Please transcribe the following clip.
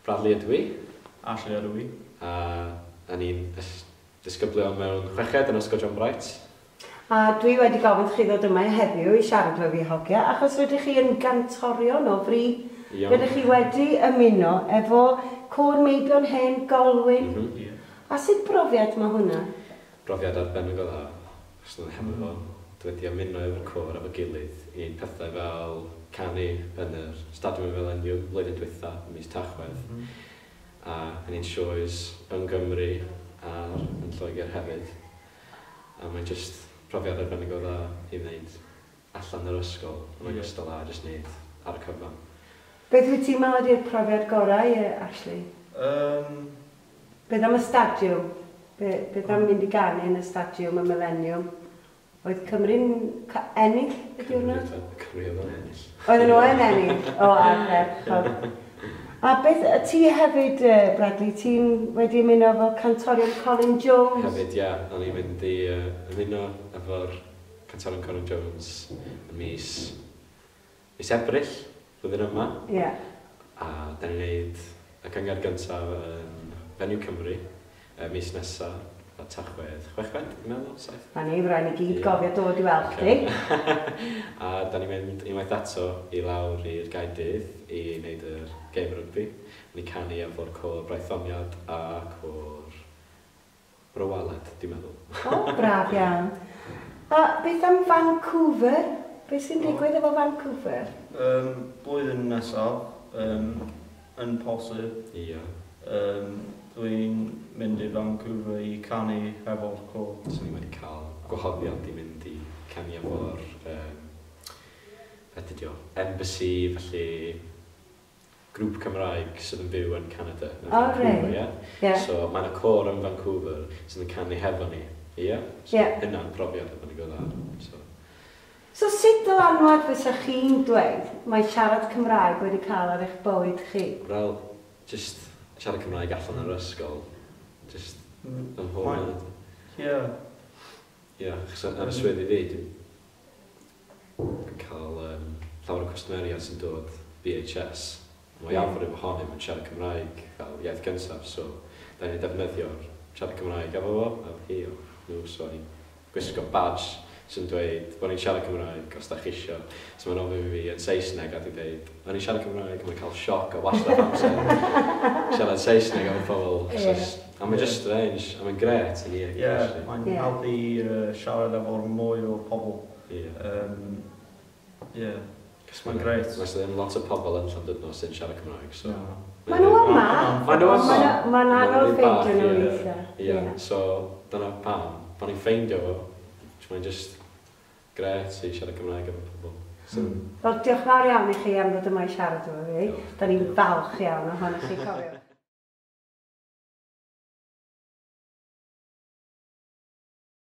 Bradley ydw i. Ashley ydw i. A da ni'n disgyblion mewn chweched yn Ysgol John Bright. A dwi wedi gofyn chi ddod yma heddiw i siarad efo fi, hogia, achos rydych chi yn gantorion o fri. Rydych chi wedi ymuno efo Côr Meibion Hen Golwyn. Yeah. A sut brofiad mae hwnna? Brofiad arbennig o dda, achos nhw'n hefo fo. Dwi wedi ymuno efo'r côr efo gilydd i wneud pethau fel canu yn yr Stadiwm y Millennium blwyddyn dwytha, ym mis Tachwedd. A yn ein sioes yng Nghymru a yn Lloegr hefyd. A mae'n just profiad arbennig o dda i wneud allan yr ysgol yn ogystal â just wneud ar y cyfan. Beth wyt ti'n meddwl ydy'r profiad gorau, Ashley? Beth am y stadiwm? Beth am mynd i ganu yn y stadiwm y Millennium? Oedd Cymru'n ennill y diwrnod? Cymru oedd yn ennill. Oedden nhw yn ennill? O, ardderchog. A beth, ti hefyd, Bradley, ti'n wedi ymuno efo cantorion Colin Jones? Hefyd, ie. O'n i'n mynd i ymuno efo'r cantorion Colin Jones yn mis Ebrill, flwyddyn yma. A da ni'n neud y cyngerdd gyntaf yn Venue Cymru, mis nesaf, a Tachwedd 6, dwi'n meddwl, 7. Na ni, rhaid ni gyd gofio dod i weld chdi. A da ni'n mynd unwaith eto i lawr i'r Gaerdydd i wneud yr game rugby. Ni'n canu efo'r côr Brythoniad a côr Bro Aled, dwi'n meddwl. O, braf iawn. A beth am Vancouver? Beth sy'n digwydd efo Vancouver? Blwyddyn nesaf, yn posib. Dwi'n mynd i Vancouver i canu hefo'r côr. So ni wedi cael gwahoddiad i mynd i canu efo'r beth ydi o? Embassy, felly grŵp Cymraeg sydd yn byw yn Canada, yn Vancouver, ie? So mae yna côr yn Vancouver sydd yn canu hefo ni, ie? So hynna'n profiad efo ni go dda. So. So sut dylanwad fysa chi'n dweud mae siarad Cymraeg wedi cael ar eich bywyd chi? Wel, just siarad Cymraeg allan o'r ysgol, just yn mhob man. Ie, achos ar y swyddi fi, dwi'n cael llawer o cwsmeriaid sy'n dod BHS. Mwyafrif ohonyn yn siarad Cymraeg fel iaith gyntaf, so da ni'n defnyddio'r siarad Cymraeg efo fo, efo hi o nhw, so ni'n gwisgo badge sy'n dweud bod ni'n siarad Cymraeg os da chi isio. So mae'n ofyn i fi yn Saesneg a dwi'n dweud, o'n i'n siarad Cymraeg, a mae'n cael sioc a wastraff amser. Siarad Saesneg efo pobl. A mae'n just strange, a mae'n grêt i ni, actually. Mae'n helpu siarad efo'r mwy o pobl. Cos Mae'n grêt. Mae ddim lot o pobl yn Llandudno sy'n siarad Cymraeg, so Na. Maen nhw yma. Maen nhw yma. Mae'n anodd Maen nhw'n bach, ffeindio nhw ie. weithiau. Ie, so dyna pam. Pan ni'n ffeindio fo, mae'n just grêt i siarad Cymraeg efo pobl. So, Wel, diolch fawr iawn i chi am ddod yma i siarad efo fi. Diolch. Da ni'n falch iawn ohonoch chi, cofio.